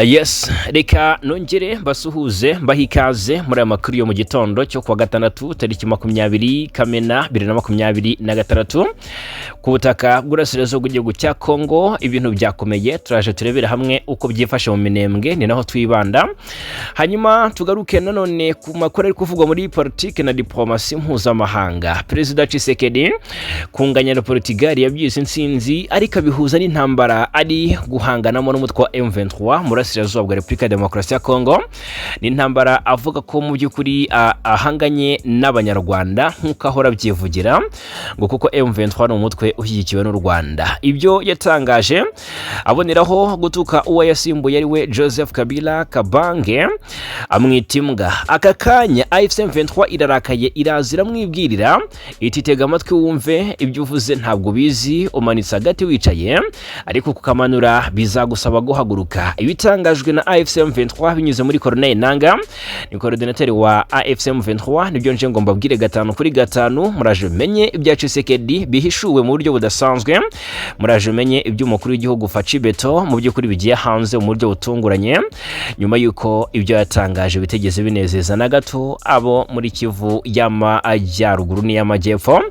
Yes, reka nongere mbasuhuze, mbahe ikaze muri aya makuru yo mu gitondo cyo kuwa gatandatu, tariki 20 Kamena 2026. Ku butaka bw'urasirazuba bw'igihugu cya Kongo ibintu byakomeye. Turaje turebera hamwe uko byifashe mu Minembwe, ni naho twibanda. Hanyuma tugaruke nanone ku makuru ari kuvugwa muri politiki na diplomasi mpuzamahanga. Perezida Tshisekedi kunganya na Portugal yabyise intsinzi, ariko abihuza n'intambara ari guhanganamo n'umutwe wa M23 mu burasirazuba bwa Repubulika ya Demokarasi ya Kongo. Ni intambara avuga ko mu by'ukuri ahanganye n'Abanyarwanda, nk'uko ahora abyivugira, ngo kuko M23 ni umutwe ushyigikiwe n'u Rwanda. Ibyo yatangaje aboneraho gutuka uwo yasimbuye, ari we Joseph Kabila Kabange, amwita imbwa. Aka kanya AFC M23 irarakaye, iraza iramwibwirira iti: "Tega amatwi wumve, ibyo uvuze ntabwo ubizi, umanitse agati wicaye, ariko kukamanura bizagusaba guhaguruka." Ibitangajwe na AFC M23 binyuze muri Corneille Nanga, ni coordinateur wa AFC M23, nibyo nje ngo mbabwire gatanu kuri gatanu. Muraje menye ibya Tshisekedi bihishuwe mu buryo budasanzwe, muraje menye iby'umukuru w'igihugu Fatshi Beto mu by'ukuri bigiye hanze mu buryo butunguranye, nyuma y'uko ibyo yatangaje bitigeze binezeza na gato abo muri Kivu y'Amajyaruguru n'iy'Amajyepfo,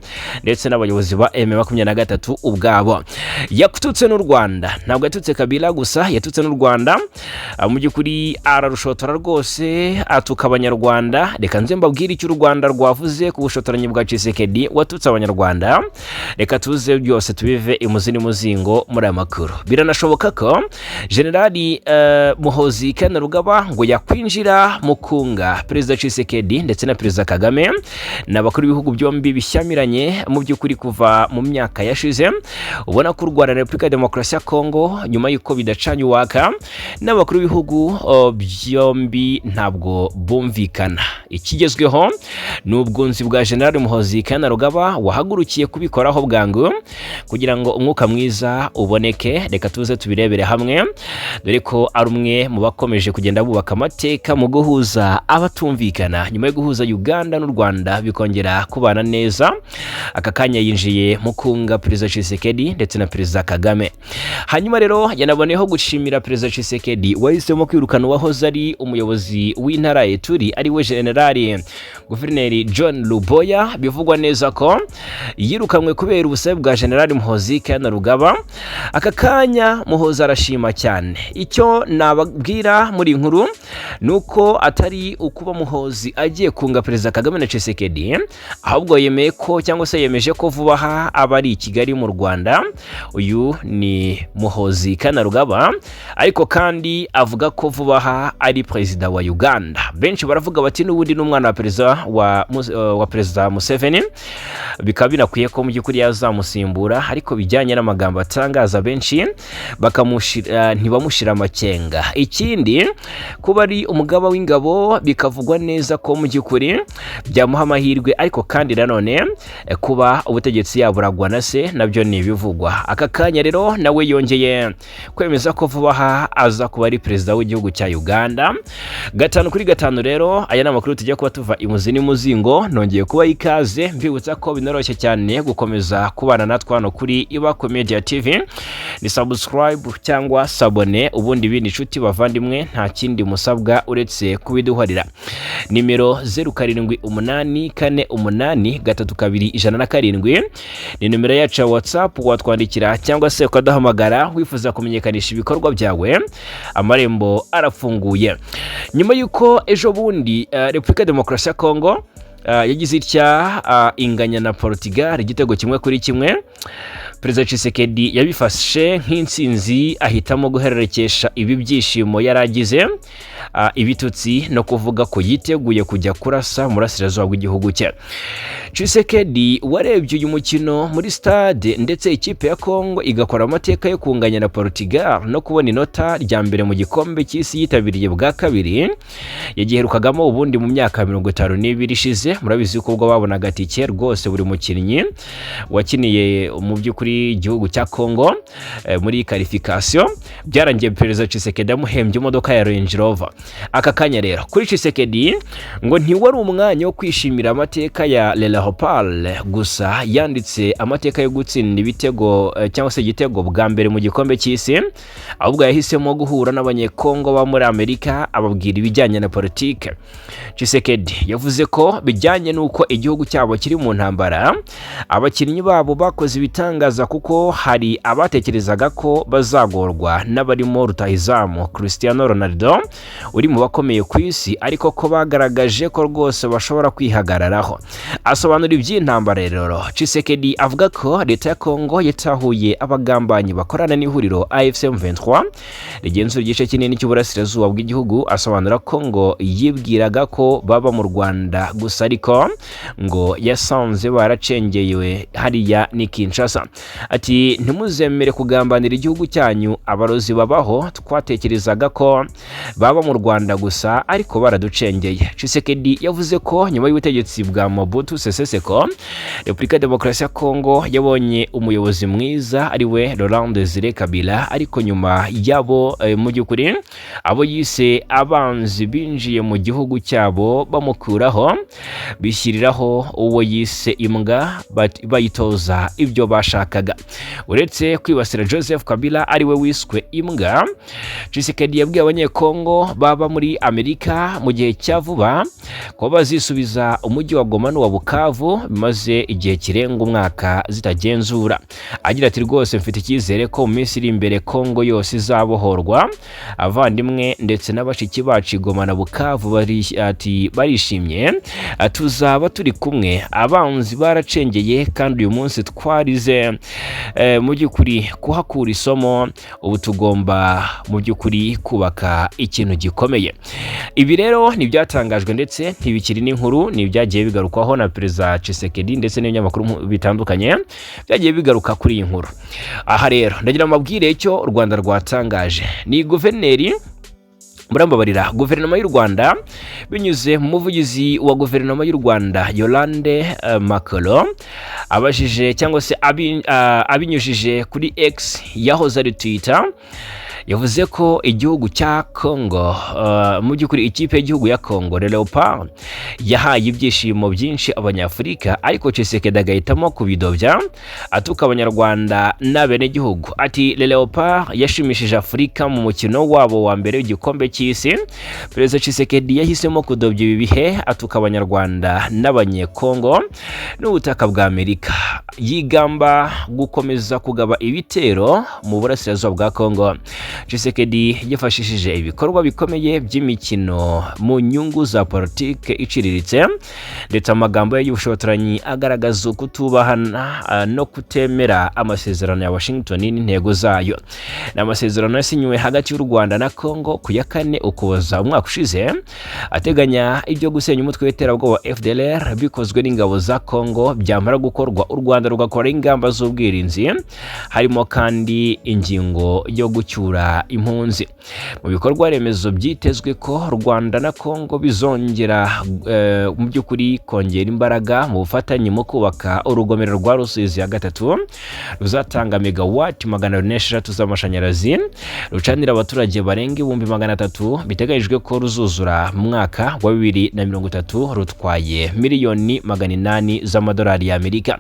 ndetse n'abayobozi ba M23 ubwabo. Yatutse n'u Rwanda, ntabwo yatutse Kabila gusa, yatutse n'u Rwanda. Mu by'ukuri ararushotora rwose, atuka Abanyarwanda. Reka nze mbabwire icyo u Rwanda rwavuze ku bushotoranyi bwa Tshisekedi watutse Abanyarwanda. Reka tuze byose tubive imuzi n'umuzingo muri aya makuru. Biranashoboka ko Generali Muhozi Kainerugaba ngo yakwinjira mu kunga Perezida Tshisekedi ndetse na Perezida Kagame. Ni abakuru b'ibihugu byombi bishyamiranye mu by'ukuri kuva mu myaka yashize. Ubona ko u Rwanda na Repubulika ya Demokarasi ya Kongo, nyuma y'uko bidacanye uwaka, n'abakuru b'ibihugu byombi ntabwo bumvikana. Ikigezweho ni ubwunzi bwa General Muhozi Kainerugaba wahagurukiye kubikoraho bwangu kugira ngo umwuka mwiza uboneke. Reka tuze tubirebere hamwe, dore ko ari umwe mu bakomeje kugenda bubaka amateka mu guhuza abatumvikana, nyuma yo guhuza Uganda n'u Rwanda bikongera kubana neza. Aka kanya yinjiye mu kunga Perezida Tshisekedi ndetse na Perezida Kagame. Hanyuma rero yanaboneyeho gushimira Perezida Tshisekedi wahisemo kwirukana uwahoze ari umuyobozi w'intara Ituri, ari we Generali Guverineri John Luboya. Bivugwa neza ko yirukanwe kubera ubusabe bwa Generali Muhozi Kainerugaba. Aka kanya Muhozi arashima cyane. Icyo nababwira muri iyi nkuru ni uko atari ukuba Muhozi agiye kunga Perezida Kagame na Tshisekedi, ahubwo yemeye ko, cyangwa se yemeje ko vuba aha aba ari i Kigali mu Rwanda. Uyu ni Muhozi Kainerugaba, ariko kandi avuga ko vuba aha ari perezida wa Uganda. Benshi baravuga bati n'ubundi ni umwana wa perezida wa Perezida Museveni, bikaba binakwiye ko mu by'ukuri yazamusimbura. Ariko bijyanye n'amagambo atangaza, benshi bakamushira, ntibamushira amakenga. Ikindi, kuba ari umugaba w'ingabo bikavugwa neza ko mu by'ukuri byamuha amahirwe, ariko kandi nanone kuba ubutegetsi yaburagwa na se nabyo ni ibivugwa. Aka kanya rero nawe yongeye kwemeza ko vuba aha aza kuba ari perezida w'igihugu cya Uganda. Gatanu kuri gatanu rero, aya ni amakuru tujya kuba tuva imuzi n'imuzingo. Nongeye kuba ikaze, mbibutsa ko binoroshye cyane gukomeza kubana natwe hano kuri Ibakwe Media TV. Ni subscribe cyangwa s'abonner, ubundi ibindi, inshuti bavandimwe, nta kindi musabwa uretse kubiduharira. Nimero 0784832107 ni nimero yacu ya WhatsApp. Watwandikira cyangwa se ukaduhamagara wifuza kumenyekanisha ibikorwa byawe, amarembo arafunguye. Nyuma y'uko ejo bundi Repubulika ya Demokarasi ya Kongo yagize itya inganya na Portugal igitego 1-1, Perezida Tshisekedi yabifashe nk'intsinzi, ahitamo guhererekesha ibi byishimo yari agize ibitutsi no kuvuga ko yiteguye kujya kurasa mu burasirazuba bw'igihugu cye. Tshisekedi warebye uyu mukino muri stade, ndetse ikipe ya Congo igakora amateka yo kunganya na Portugal no kubona inota rya mbere mu gikombe cy'isi yitabiriye bwa kabiri, yagiherukagamo ubundi mu myaka 52 ishize. Murabizi ko ubwo babonaga tike rwose, buri mukinnyi wakiniye mu by'ukuri igihugu cya Congo muri qualification, byarangiye Perezida Tshisekedi amuhembye imodoka ya Range Rover. Aka kanya rero kuri Tshisekedi ngo ntiwari umwanya wo kwishimira amateka ya Le Leopard gusa yanditse amateka yo gutsinda ibitego cyangwa se igitego bwa mbere mu gikombe cy'isi, ahubwo yahisemo guhura n'Abanyekongo bo muri Amerika ababwira ibijyanye na politike. Tshisekedi yavuze ko bijyanye n'uko igihugu cyabo kiri mu ntambara, abakinnyi babo bakoze ibitangaza kuko hari abatekerezaga ko bazagorwa n'abarimo rutahizamu Cristiano Ronaldo uri mu bakomeye ku isi, ariko ko bagaragaje ko rwose bashobora kwihagararaho. Asobanura iby'intambara rero, Tshisekedi avuga ko leta ya Kongo yatahuye abagambanyi bakorana n'ihuriro AFC M23 rigenzura igice kinini cy'uburasirazuba bw'igihugu. Asobanura ko ngo yibwiraga ko baba mu Rwanda gusa, ariko ngo yasanze baracengewe hariya ni Kinshasa. Ati: "Ntimuzemere kugambanira igihugu cyanyu, abarozi babaho, twatekerezaga ko baba mu Rwanda gusa ariko baraducengeye." Tshisekedi yavuze ko nyuma y'ubutegetsi bwa Mobutu Sese Seko, Repubulika ya Demokarasi ya Kongo yabonye umuyobozi mwiza ari we Laurent Desire Kabila, ariko nyuma yabo mu by'ukuri abo yise abanzi binjiye mu gihugu cyabo bamukuraho, bishyiriraho uwo yise imbwa, bayitoza ibyo bashakaga. Uretse kwibasira Joseph Kabila ari we wiswe imbwa, Tshisekedi yabwiye Abanyekongo baba muri Amerika mu gihe cya vuba ko bazisubiza umujyi wa Goma n'uwa Bukavu bimaze igihe kirenga umwaka zitagenzura. Agira ati: "Rwose mfite icyizere ko mu minsi iri imbere Kongo yose izabohorwa. Abavandimwe ndetse na bashiki bacu i Goma na Bukavu ati barishimye, tuzaba turi kumwe. Abanzi baracengeye kandi uyu munsi twarize mu by'ukuri kuhakura isomo, ubu tugomba mu by'ukuri kubaka ikintu gikomeye." Ibi rero ni ibyatangajwe ndetse ntibikiri n'inkuru, ni ibyagiye bigarukwaho na Perezida Tshisekedi ndetse n'ibinyamakuru bitandukanye byagiye bigaruka kuri iyi nkuru. Aha rero ndagira amabwire icyo u Rwanda rwatangaje. Ni guverineri, murambabarira, guverinoma y'u Rwanda binyuze mu muvugizi wa guverinoma y'u Rwanda Yolande Makolo abajije cyangwa se abinyujije kuri X yahoze ari Twitter, yavuze ko igihugu cya Congo mu by'ukuri ikipe y'igihugu ya Congo Le Leopard yahaye ibyishimo byinshi Abanyafurika, ariko Tshisekedi agahitamo kubidobya atuka Abanyarwanda n'abenegihugu. Ati: "Le Leopard yashimishije Afurika mu mukino wabo wa mbere w'igikombe cy'isi. Perezida Tshisekedi yahisemo kudobya ibi bihe atuka Abanyarwanda n'Abanyekongo n'ubutaka bwa Amerika, yigamba gukomeza kugaba ibitero mu burasirazuba bwa Congo. Tshisekedi yifashishije ibikorwa bikomeye by'imikino mu nyungu za politike iciriritse, ndetse amagambo ye y'ubushotoranyi agaragaza ukutubahana no kutemera amasezerano ya Washington n'intego zayo." Ni amasezerano yasinyiwe hagati y'u Rwanda na Congo ku ya 4 Ukuboza umwaka ushize, ateganya ibyo gusenya umutwe w'iterabwoba FDLR bikozwe n'ingabo za Congo, byamara gukorwa u Rwanda rugakora ingamba z'ubwirinzi, harimo kandi ingingo yo gucyura impunzi. Mu bikorwa remezo byitezwe ko Rwanda na Congo bizongera mu by'ukuri kongera imbaraga mu bufatanye mu kubaka urugomero rwa Rusizi ya gatatu ruzatanga megawati 206 z'amashanyarazi, rucanira abaturage barenga 300,000. Biteganyijwe ko ruzuzura mu mwaka wa 2030, rutwaye miliyoni 800 z'amadolari y'Amerika.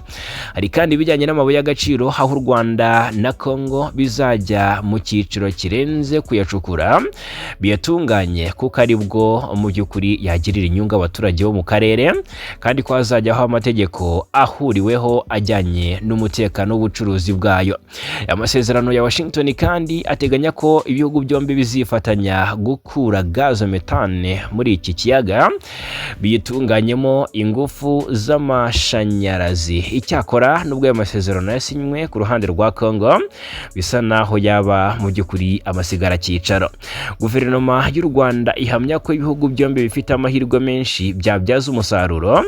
Hari kandi ibijyanye n'amabuye y'agaciro, aho u Rwanda na Congo bizajya mu cyiciro kirenze kuyacukura, biyatunganye, kuko ari bwo mu by'ukuri yagirira inyungu abaturage bo mu karere, kandi ko hazajyaho amategeko ahuriweho ajyanye n'umutekano w'ubucuruzi bwayo. Amasezerano ya Washington kandi ateganya ko ibihugu byombi bizifatanya gukura gaze metane muri iki kiyaga, biyitunganyemo ingufu z'amashanyarazi. Icyakora nubwo ayo masezerano yasinywe, ku ruhande rwa Congo bisa naho yaba mu by'ukuri amasigara cyicaro. Guverinoma y'u Rwanda ihamya ko ibihugu byombi bifite amahirwe menshi byabyaza umusaruro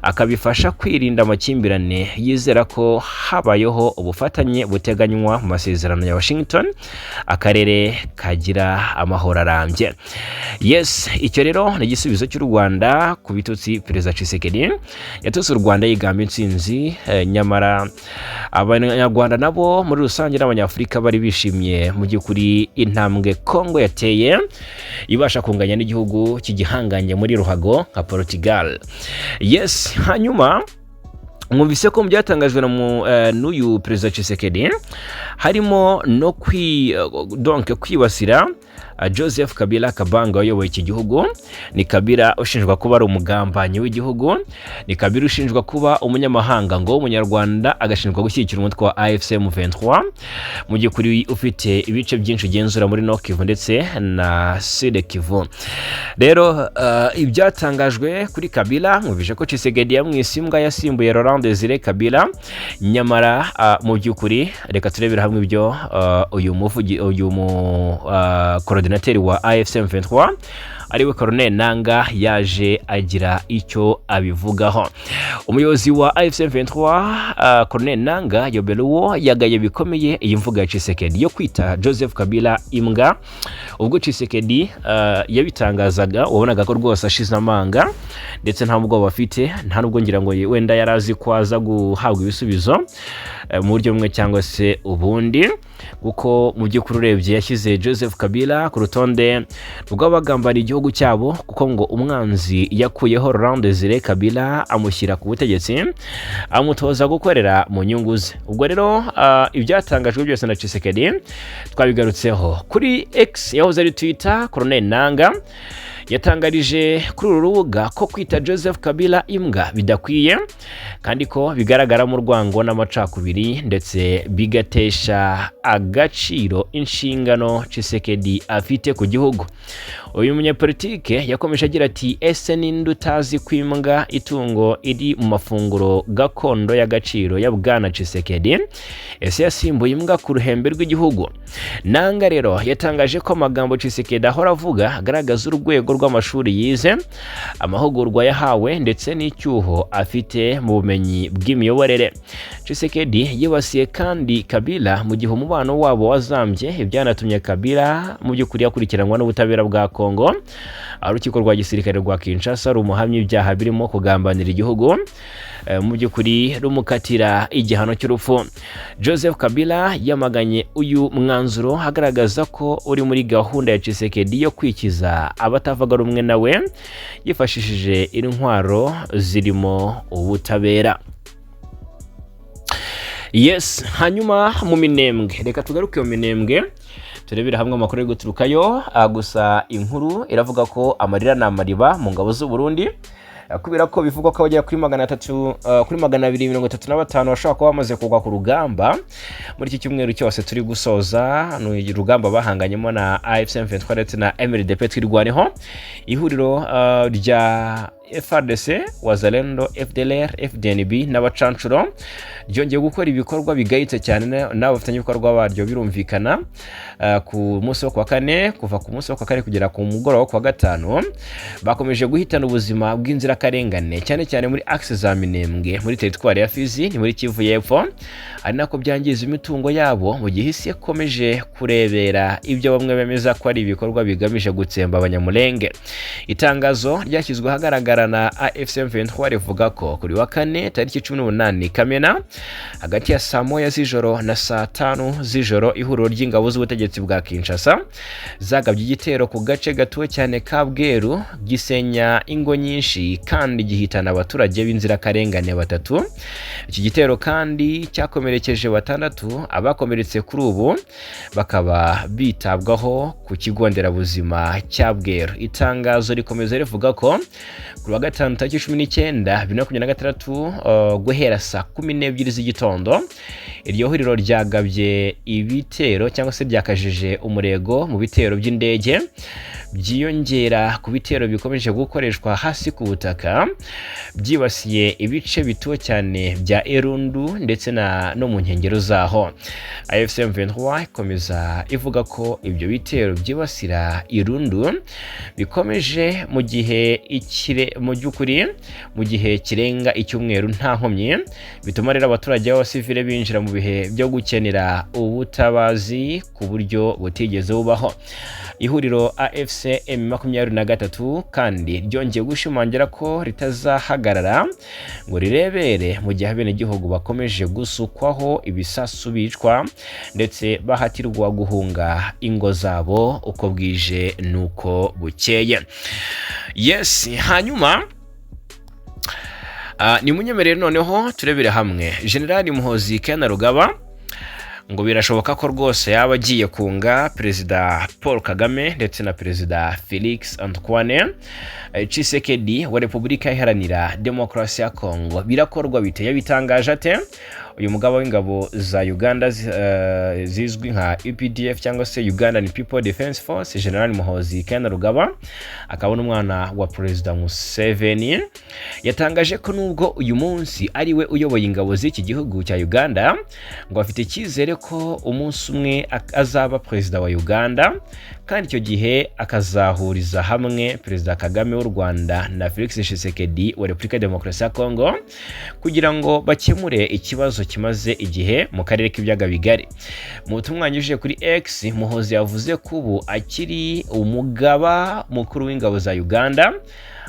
akabifasha kwirinda amakimbirane. Yizera ko habayeho ubufatanye buteganywa mu masezerano ya Washington, akarere kagira amahoro arambye. Yes, icyo rero ni igisubizo cy'u Rwanda ku bitutsi Perezida Tshisekedi yatutse u Rwanda yigamba intsinzi. Nyamara Abanyarwanda nabo muri rusange n'Abanyafurika bari bishimye mu by'ukuri intambwe Kongo yateye. Ibasha kunganya n'igihugu cy'igihangange muri ruhago nka Portugal. Yes, hanyuma mwumvise ko mu byatangajwe n'uyu Perezida Tshisekedi harimo no donc kwibasira Joseph Kabila Kabanga wayoboye iki gihugu. Ni Kabila ushinjwa kuba ari umugambanyi w'igihugu, ni Kabila ushinjwa kuba umunyamahanga ngo w'Umunyarwanda, agashinjwa gushyigikira umutwe wa AFC M23, mu by'ukuri ufite ibice byinshi ugenzura muri Nord Kivu ndetse na Sud Kivu. Rero ibyatangajwe kuri Kabila, mwumvise ko Tshisekedi yamwise imbwa, yasimbuye Laurent Desire Kabila. Nyamara mu by'ukuri reka turebere hamwe ibyo uyu muvugi, uyu mu coordinateur wa AFC M23, ariwe Corneille Nanga, yaje agira icyo abivugaho. Umuyobozi wa AFC M23, Corneille Nanga Yobeluwo, yagaye bikomeye iyi mvugo ya Tshisekedi yo kwita Joseph Kabila imbwa. Ubwo Tshisekedi yabitangazaga, wabonaga ko rwose ashize amanga ndetse nta bwoba afite, nta nubwo ngira ngo wenda yari azi ko aza guhabwa ibisubizo mu buryo bumwe cyangwa se ubundi, kuko mu by'ukuri urebye yashyize Joseph Kabila ku rutonde rw'abagambaniye igihugu cyabo, kuko ngo umwanzi yakuyeho Laurent Desire Kabila, amushyira ku butegetsi, amutoza gukorera mu nyungu ze. Ubwo rero ibyatangajwe byose na Tshisekedi twabigarutseho kuri X yahoze ari Twitter. Corneille Nanga yatangarije kuri uru rubuga ko kwita Joseph Kabila imbwa bidakwiye, kandi ko bigaragaramo urwango n'amacakubiri, ndetse bigatesha agaciro inshingano Tshisekedi afite ku gihugu. Uyu munyapolitike yakomeje agira ati: "Ese ninde utazi ko imbwa, itungo iri mu mafunguro gakondo y'agaciro ya Bwana Tshisekedi? Ese yasimbuye imbwa ku ruhembe rw'igihugu?" Nanga rero yatangaje ko amagambo Tshisekedi ahora avuga agaragaza urwego rw'amashuri yize, amahugurwa yahawe, ndetse n'icyuho afite mu bumenyi bw'imiyoborere. Tshisekedi yibasiye kandi Kabila mu gihe umubano wabo wazambye, ibyanatumye Kabila mu by'ukuri yakurikiranwa n'ubutabera bwa Kongo, aho urukiko rwa gisirikare rwa Kinshasa rumuhamya ibyaha birimo kugambanira igihugu, mu by'ukuri rumukatira igihano cy'urupfu. Joseph Kabila yamaganye uyu mwanzuro, agaragaza ko uri muri gahunda ya Tshisekedi yo kwikiza abatavuga rumwe nawe yifashishije intwaro zirimo ubutabera. Yes, hanyuma mu Minembwe, reka tugaruke mu Minembwe turebere hamwe amakuru ari guturukayo. Gusa inkuru iravuga ko amarira ni amariba mu ngabo z'u Burundi, kubera ko bivugwa ko abagera kuri 300, kuri 235 bashobora kuba bamaze kugwa ku rugamba muri iki cyumweru cyose turi gusoza. Ni urugamba bahanganyemo na AFC M23 ndetse na MRDP Twirwaneho, ihuriro rya FARDC, Wazalendo, FDLR, FDNB n'abacancuro, ryongeye gukora ibikorwa bigayitse cyane n'abafatanyabikorwa baryo birumvikana. Ku munsi wo kuwa kane, kuva ku munsi wo kuwa kane kugera ku mugoroba wo kuwa gatanu, bakomeje guhitana ubuzima bw'inzirakarengane, cyane cyane muri axe za Minembwe, muri teritwari ya Fizi, ni muri Kivu y'Epfo, ari nako byangiza imitungo yabo, mu gihe isi yakomeje kurebera ibyo bamwe bemeza ko ari ibikorwa bigamije gutsemba Abanyamulenge. Itangazo ryashyizwe ahagaragara na AFC M23 rivuga ko kuri wa kane tariki 18 Kamena, hagati ya saa 1 z'ijoro na saa 5 z'ijoro, ihuriro ry'ingabo z'ubutegetsi bwa Kinshasa zagabye igitero ku gace gatuwe cyane ka Bweru, gisenya ingo nyinshi kandi gihitana abaturage b'inzirakarengane batatu. Iki gitero kandi cyakomerekeje batandatu, abakomeretse kuri ubu bakaba bitabwaho ku kigo nderabuzima cya Bweru. Itangazo rikomeza rivuga ko kuri wa gatanu tariki 19 2026, guhera saa 12 z'igitondo, iryo huriro ryagabye ibitero cyangwa se ryakajije umurego mu bitero by'indege, byiyongera ku bitero bikomeje gukoreshwa hasi ku butaka, byibasiye ibice bituwe cyane bya Erundu ndetse na no mu nkengero zaho. AFC M23 ikomeza ivuga ko ibyo bitero byibasira Irundu bikomeje mu gihe ikire mu by'ukuri mu gihe kirenga icyumweru nta nkomyi, bituma rero abaturage b'abasivile binjira mu bihe byo gukenera ubutabazi ku buryo butigeze bubaho. Ihuriro AFC AFC M23 kandi ryongeye gushimangira ko ritazahagarara ngo rirebere mu gihe abenegihugu bakomeje gusukwaho ibisasu, bicwa ndetse bahatirwa guhunga ingo zabo uko bwije n'uko bukeye. Yes, hanyuma ni munyemerere noneho turebere hamwe Generali Muhozi Kainerugaba. Ngo birashoboka ko rwose yaba agiye kunga Perezida Paul Kagame ndetse na Perezida Felix Antoine Tshisekedi wa Repubulika Iharanira Demokarasi ya Kongo. Birakorwa bite? Yabitangaje ate? Uyu mugaba w'ingabo za Uganda zizwi nka UPDF cyangwa se Ugandan People Defense Force, General Muhozi Kainerugaba, akaba n'umwana wa Perezida Museveni, yatangaje ko nubwo uyu munsi ari we uyoboye ingabo z'iki gihugu cya Uganda, ngo afite icyizere ko umunsi umwe azaba perezida wa Uganda, kandi icyo gihe akazahuriza hamwe Perezida Kagame w'u Rwanda na Felix Tshisekedi wa Repubulika ya Demokarasi ya Kongo kugira ngo bakemure ikibazo kimaze igihe mu karere k'Ibiyaga Bigari. Mu butumwa yanyujije kuri X, Muhozi yavuze ko ubu akiri umugaba mukuru w'ingabo za Uganda,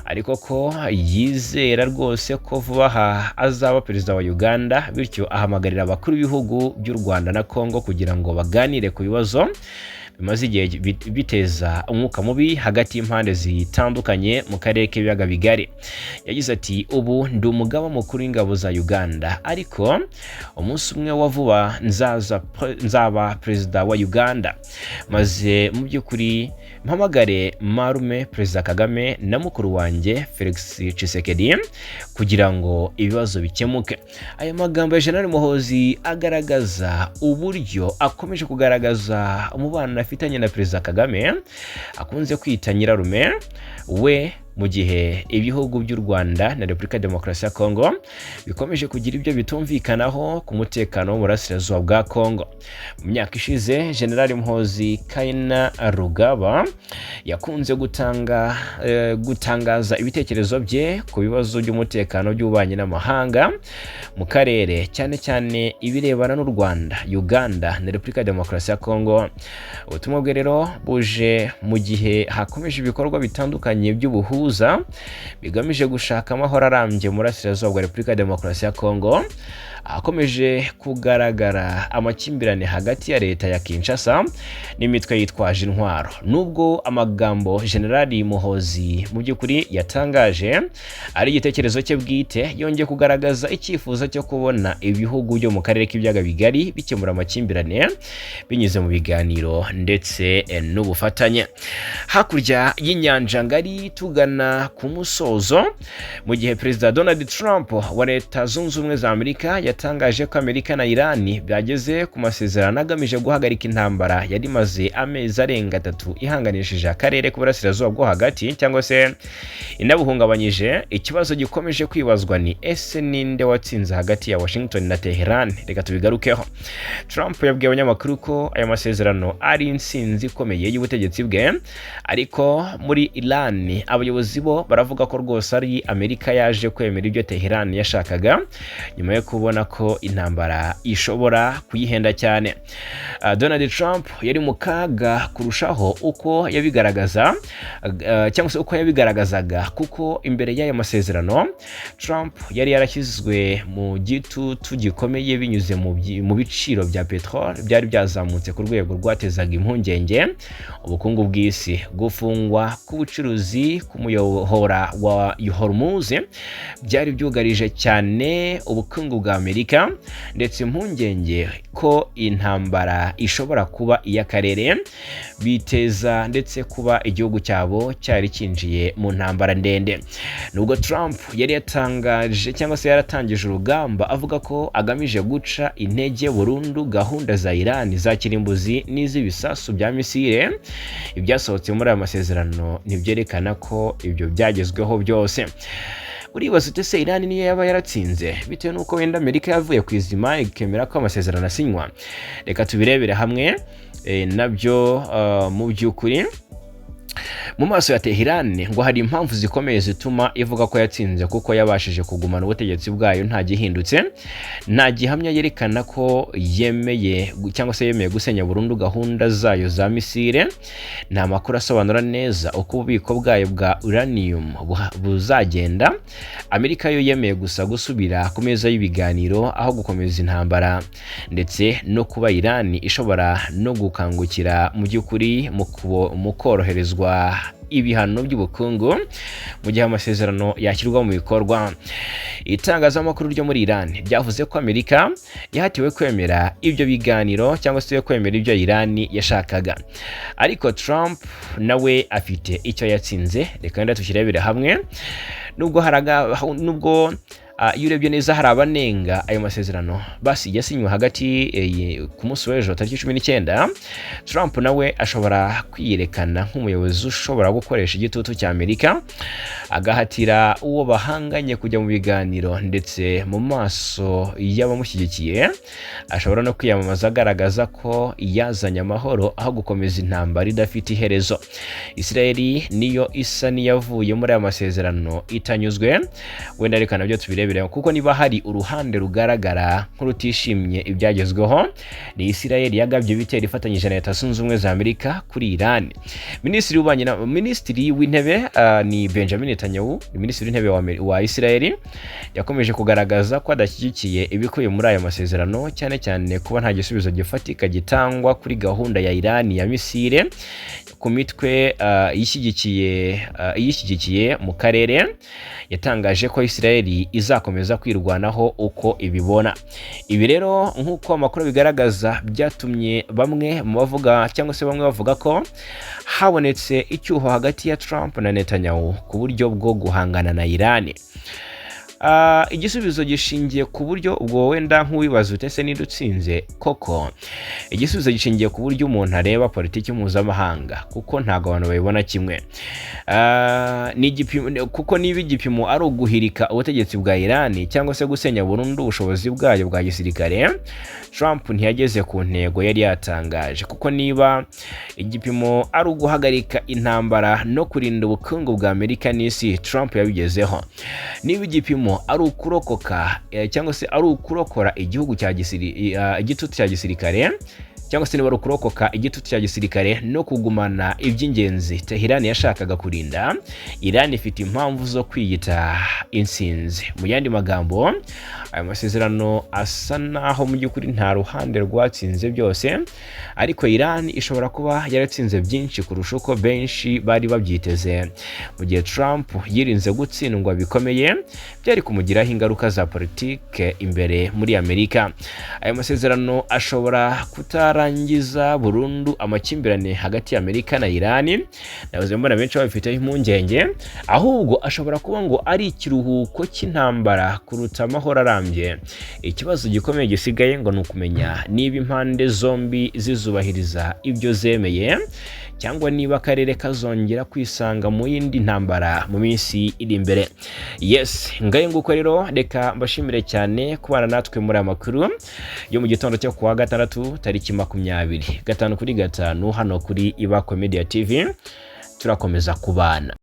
ariko ko yizera rwose ko vuba aha azaba perezida wa Uganda, bityo ahamagarira abakuru b'ibihugu by'u Rwanda na Kongo kugira ngo baganire ku bibazo bimaze igihe biteza umwuka mubi hagati y'impande zitandukanye mu karere k'Ibiyaga Bigari. Yagize ati: "Ubu ndi umugaba mukuru w'ingabo za Uganda, ariko umunsi umwe wa vuba nzaba perezida wa Uganda, maze mu by'ukuri mpamagare marume Perezida Kagame na mukuru wanjye Felix Tshisekedi kugira ngo ibibazo bikemuke." Aya magambo ya General Muhozi agaragaza uburyo akomeje kugaragaza umubano afitanye na Perezida Kagame akunze kwita nyirarume we, mu gihe ibihugu by'u Rwanda na Repubulika ya Demokarasi ya Kongo bikomeje kugira ibyo bitumvikanaho ku mutekano wo mu burasirazuba bwa Kongo. Mu myaka ishize, General Muhozi Kainerugaba yakunze gutangaza ibitekerezo bye ku bibazo by'umutekano, by'ububanyi n'amahanga mu karere, cyane cyane ibirebana n'u Rwanda, Uganda na Repubulika ya Demokarasi ya Kongo. Ubutumwa bwe rero buje mu gihe hakomeje ibikorwa bitandukanye by'ubuhuza bigamije gushaka amahoro arambye mu burasirazuba bwa Repubulika ya Demokarasi ya Kongo, ahakomeje kugaragara amakimbirane hagati ya leta ya Kinshasa n'imitwe yitwaje intwaro. Nubwo amagambo Generali Muhozi mu by'ukuri yatangaje ari igitekerezo cye bwite, yongeye kugaragaza icyifuzo cyo kubona ibihugu byo mu karere k'Ibiyaga Bigari bikemura amakimbirane binyuze mu biganiro ndetse n'ubufatanye. Hakurya y'inyanja ngari, tugana ku musozo, mu gihe Perezida Donald Trump wa Leta Zunze Ubumwe za Amerika yatangaje ko Amerika na Irani byageze ku masezerano agamije guhagarika intambara yari imaze amezi arenga 3 ihanganishije akarere k'Uburasirazuba bwo Hagati cyangwa se inabuhungabanyije, ikibazo gikomeje kwibazwa ni: ese ninde watsinze hagati ya Washington na Teheran? Reka tubigarukeho. Trump yabwiye abanyamakuru ko aya masezerano ari intsinzi ikomeye y'ubutegetsi bwe, ariko muri Iran abayobozi bo baravuga ko rwose ari Amerika yaje kwemera ibyo Teheran yashakaga nyuma yo kubona ko intambara ishobora kuyihenda cyane. Donald Trump yari mu kaga kurushaho uko yabigaragaza cyangwa se uko yabigaragazaga, kuko imbere y'aya masezerano Trump yari yarashyizwe mu gitutu gikomeye binyuze mu biciro bya peteroli byari byazamutse ku rwego rwatezaga impungenge ubukungu bw'isi. Gufungwa k'ubucuruzi k'umuyobora wa Hormuz byari byugarije cyane ubukungu bwa Amerika, ndetse impungenge ko intambara ishobora kuba iy'akarere biteza ndetse kuba igihugu cyabo cyari cyinjiye mu ntambara ndende. Nubwo Trump yari yatangaje cyangwa se yaratangije urugamba avuga ko agamije guca intege burundu gahunda za Iran za kirimbuzi n'iz'ibisasu bya misile, ibyasohotse muri aya masezerano ntibyerekana ko ibyo byagezweho byose. Uribaza ute se Iran niyo yaba yaratsinze bitewe n'uko wenda Amerika yavuye ku izima ikemera ko amasezerano asinywa? Reka tubirebere hamwe nabyo mu by'ukuri. Mu maso ya Tehran ngo hari impamvu zikomeye zituma ivuga ko yatsinze, kuko yabashije kugumana ubutegetsi bwayo nta gihindutse. Nta gihamya yerekana ko yemeye cyangwa se yemeye gusenya burundu gahunda zayo za misile. Nta makuru asobanura neza uko ububiko bwayo bwa uranium buzagenda. Amerika yo yemeye gusa gusubira ku meza y'ibiganiro aho gukomeza intambara, ndetse no kuba Iran ishobora no gukangukira mu by'ukuri mu koroherezwa ibihano by'ubukungu mu gihe amasezerano yashyirwa mu bikorwa. Itangazamakuru ryo muri Iran ryavuze ko Amerika yahatiwe kwemera ibyo biganiro cyangwa se kwemera ibyo Iran yashakaga. Ariko Trump nawe afite icyo yatsinze. Reka wenda tukirebere hamwe. Nubwo iyo urebye neza hari abanenga ayo masezerano basi yasinywe hagati ku munsi w'ejo tariki 19, Trump nawe ashobora kwiyerekana nk'umuyobozi ushobora gukoresha igitutu cya Amerika agahatira uwo bahanganye kujya mu biganiro. Ndetse mu maso y'abamushyigikiye ashobora no kwiyamamaza agaragaza ko yazanye amahoro aho gukomeza intambara idafite iherezo. Israel niyo isa n'iyavuye muri aya masezerano itanyuzwe. Wenda reka nabyo tubirebere, kuko niba hari uruhande rugaragara nk'urutishimye ibyagezweho ni Israel yagabye ibitero ifatanyije na Leta Zunze Ubumwe za Amerika kuri Iran. Minisitiri w'ububanyi na Minisitiri w'Intebe ni Benjamin Netanyahu, ni Minisitiri w'Intebe wa Israel, yakomeje kugaragaza ko adashyigikiye ibikubiye muri aya masezerano, cyane cyane kuba nta gisubizo gifatika gitangwa kuri gahunda ya Iran ya misile, ku mitwe iyishyigikiye mu karere. Yatangaje ko Israel izakomeza kwirwanaho uko ibibona. Ibi rero, nk'uko amakuru bigaragaza, byatumye bamwe mu bavuga cyangwa se bamwe bavuga ko habonetse icyuho hagati ya Trump na Netanyahu ku buryo bwo guhangana na Iran. Igisubizo gishingiye ku buryo ubwo wenda nk'uwibaza utese ninde utsinze koko, igisubizo gishingiye ku buryo umuntu areba politiki mpuzamahanga, kuko ntabwo abantu babibona kimwe. Ni igipimo, kuko niba igipimo ari uguhirika ubutegetsi bwa Iran cyangwa se gusenya burundu ubushobozi bwayo bwa gisirikare, Trump ntiyageze ku ntego yari yatangaje. Kuko niba igipimo ari uguhagarika intambara no kurinda ubukungu bwa Amerika n'isi, Trump yabigezeho. Niba igipimo ari ukurokoka cyangwa se ari ukurokora igihugu cya igitutu cya gisirikare, cyangwa se niba ari ukurokoka igitutu cya gisirikare no kugumana iby'ingenzi Tehran yashakaga kurinda, Iran ifite impamvu zo kwiyita intsinzi. Mu yandi magambo, aya masezerano asa naho mu by'ukuri nta ruhande rwatsinze byose, ariko Iran ishobora kuba yaratsinze byinshi kurusha uko benshi bari babyiteze, mu gihe Trump yirinze gutsindwa bikomeye byari kumugiraho ingaruka za politike imbere muri Amerika. Aya masezerano ashobora kutarangiza burundu amakimbirane hagati ya Amerika na Iran, nabuze mbona benshi babifiteho impungenge, ahubwo ashobora kuba ngo ari ikiruhuko cy'intambara kuruta amahoro arambye. Ikibazo gikomeye gisigaye ngo ni ukumenya niba impande zombi zizubahiriza ibyo zemeye, cyangwa niba akarere kazongera kwisanga mu yindi ntambara mu minsi iri imbere. Yes, ngayo nguko rero, reka mbashimire cyane kubana natwe muri aya makuru yo mu gitondo cyo kuwa gatandatu tariki 20, 5 kuri 5 hano kuri Ibakwe Media TV turakomeza kubana.